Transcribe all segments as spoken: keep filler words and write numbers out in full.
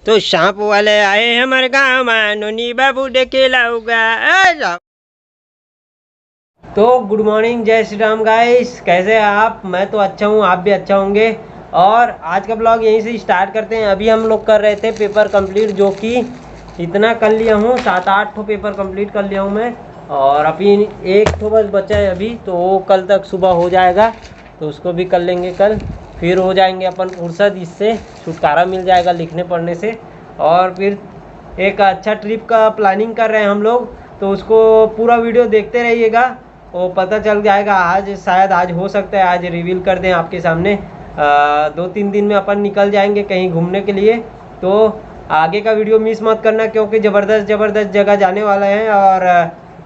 तो सांप वाले आए हमर गाँव में, नोनी बाबू देखे लाऊगा। ए सांप। तो गुड मॉर्निंग, जय श्री राम गाइस, कैसे हैं आप? मैं तो अच्छा हूँ, आप भी अच्छा होंगे। और आज का ब्लॉग यहीं से स्टार्ट करते हैं। अभी हम लोग कर रहे थे पेपर कंप्लीट, जो कि इतना कर लिया हूँ, सात आठ ठो पेपर कंप्लीट कर लिया हूँ मैं। और अभी एक ठो बस बचा है अभी, तो वो कल तक सुबह हो जाएगा, तो उसको भी कर लेंगे कल। फिर हो जाएंगे अपन फुर्सत, इससे छुटकारा मिल जाएगा लिखने पढ़ने से। और फिर एक अच्छा ट्रिप का प्लानिंग कर रहे हैं हम लोग, तो उसको पूरा वीडियो देखते रहिएगा, वो पता चल जाएगा। आज शायद, आज हो सकता है आज रिवील कर दें आपके सामने। आ, दो तीन दिन में अपन निकल जाएंगे कहीं घूमने के लिए, तो आगे का वीडियो मिस मत करना, क्योंकि ज़बरदस्त ज़बरदस्त जगह जाने वाला है और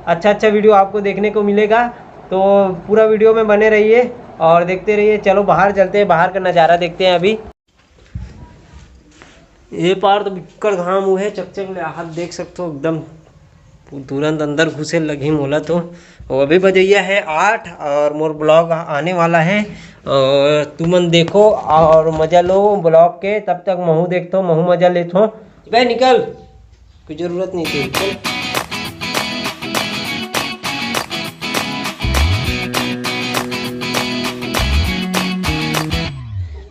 अच्छा अच्छा वीडियो आपको देखने को मिलेगा। तो पूरा वीडियो में बने रहिए और देखते रहिए। चलो बाहर चलते हैं, बाहर का नज़ारा देखते हैं अभी। ये पार तो बिक्कट घाम हुए है, चकचक ले हाथ देख सकते हो एकदम, तुरंत अंदर घुसे लगी मोला तो। वो अभी बजैया है आठ और मोर ब्लॉग आने वाला है। और तुमन देखो और मजा लो ब्लॉग के, तब तक महू देखतो, महू मजा लेतो। बे निकल, कोई जरूरत नहीं थी।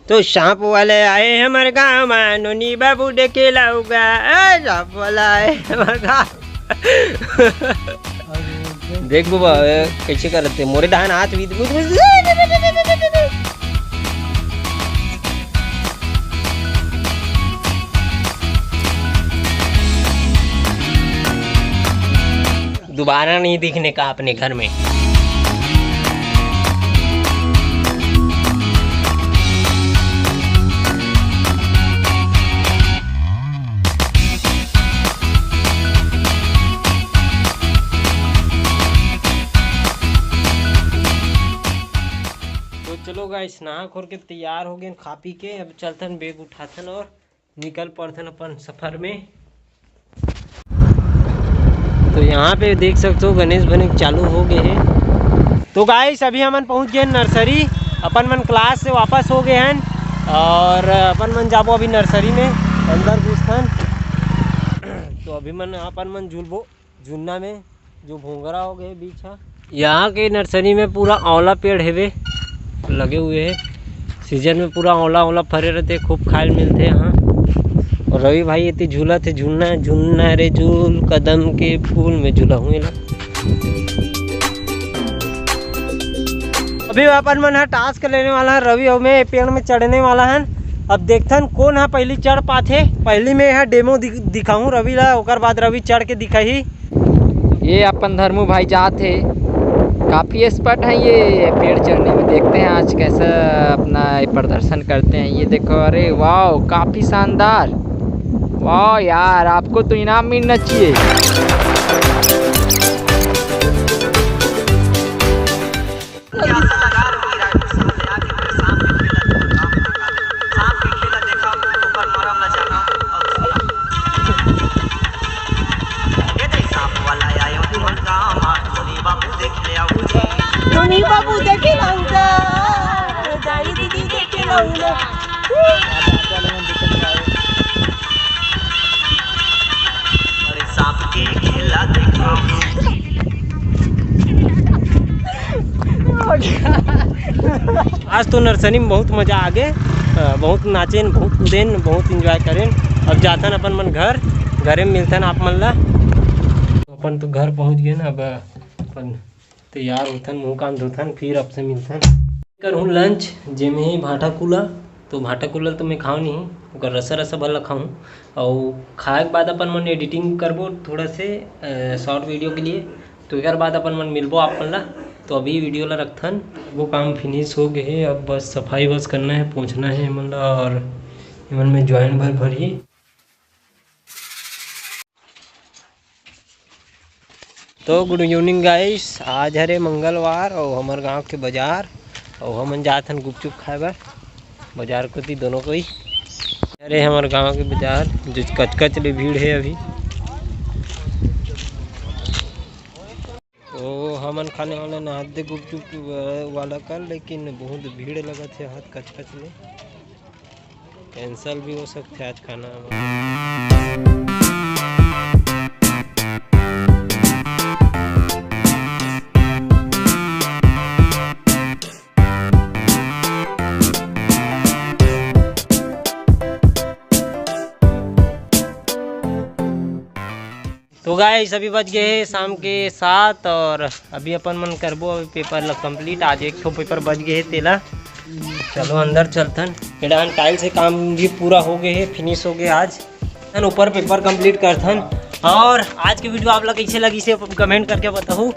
तो सांप वाले आए हमर गाँव में, नोनी बाबू देखे लाऊगा। ए, सांप वाला आए हमर गाँव। देख बाबा, ए, कैसे करते मोरे डहान हाथ भी। दोबारा नहीं दिखने का अपने घर में। तो चलो गाइस, नहा खोर के तैयार हो गए, खा पी के अब चलथन, बैग उठाथन और निकल पड़थन अपन सफर में। तो यहाँ पे देख सकते हो, गणेश बने चालू हो गए हैं। तो गाइस, अभी हमन पहुँच गए हैं नर्सरी, अपन मन क्लास से वापस हो गए हैं और अपन मन जाबो अभी नर्सरी में, अंदर घुसथन। तो अभी मन अपन मन झूलबो झुन्ना में, जो भोंगरा हो गए बीच हा। यहाँ के नर्सरी में पूरा आंवला पेड़ हेवे, लगे हुए हैं। सीजन में पूरा आंवला, आंवला फरे रहते, खूब खाए मिलते हैं यहाँ। और रवि भाई इतनी झूला थे, झुन्ना, झुन्ना रे झूल, कदम के फूल में झूला हुए ला। अभी अपन मन ह टास्क लेने वाला है, रवि अउ मैं पेड़ में चढ़ने वाला है। अब देखथन कोन ह पहली चढ़ पाथे। पहली में यह डेमो दि-, दिखाऊं रवि ला, ओकर बाद रवि चढ़ के दिखाही। ये अपन धर्मू भाई जात हे, काफी एक्सपर्ट है ये पेड़ चढ़ने में। देखते हैं आज कैसा अपना ये प्रदर्शन करते हैं। ये देखो, अरे वाह, काफी शानदार। वाह यार, आपको तो इनाम मिलना चाहिए। टोनी बाबू देखे लौंडा, दाई दीदी देखे लौंडा। बड़े सांप के खेला देखा। आज तो नर्सरी में बहुत मजा आ गए, अ, बहुत नाचेन, बहुत कूदेन, बहुत एंजॉय करेन। अब जाथन अपन मन घर, घरे में मिलथन आप मन ला। अपन तो घर पहुंच गए ना, अब अपन तैयार होथन, मुंह कान धोथन, फिर आपसे मिलथन। करहूँ लंच, जेमे ही भाटा कुला, तो भाटा कुला तो मैं खाऊँ नहीं, ओकर रसा रसा भर ला खाऊँ। और खाए के बाद अपन मन एडिटिंग करबो थोड़ा से, अ, शॉर्ट वीडियो के लिए। तो एकर बाद अपन मन मिलबो आप मन ला। तो अभी वीडियो ला रखथन। वो काम फिनिश हो गए है, अब बस सफाई बस करना है, पोंछना है एमन ला, और एमन में ज्वाइन भर भर ही। तो गुड इवनिंग गाइस, आज हरे मंगलवार और हमर गांव के बाजार और हमन जात हन गुपचुप खाए बर बाजार कोती दोनों कोई। अरे हमर गांव के बाजार जो कचकच ले भीड़ है अभी। ओ हमन खाने वाला नहाते गुपचुप वाला कर, लेकिन बहुत भीड़ लगत है हाथ कचकच ले। कैंसिल भी हो सकथे आज खाना हमारा। तो गाइस, अभी बज गए हैं शाम के सात और अभी अपन मन करबो अभी पेपर ला कंप्लीट। आज एक ठो पेपर बज गए है तेला। चलो अंदर चलथन। ये डाहन टाइल से काम भी पूरा हो गए है, फिनिश हो गए आज। थन ऊपर पेपर कंप्लीट करथन। और आज के वीडियो आप ला कैसे लगी से कमेंट करके बताहू।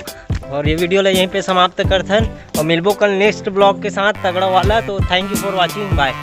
और ये वीडियो ला यहीं पे समाप्त करथन और मिलबो कल नेक्स्ट ब्लॉग के साथ तगड़ा वाला। तो thank you for watching, bye।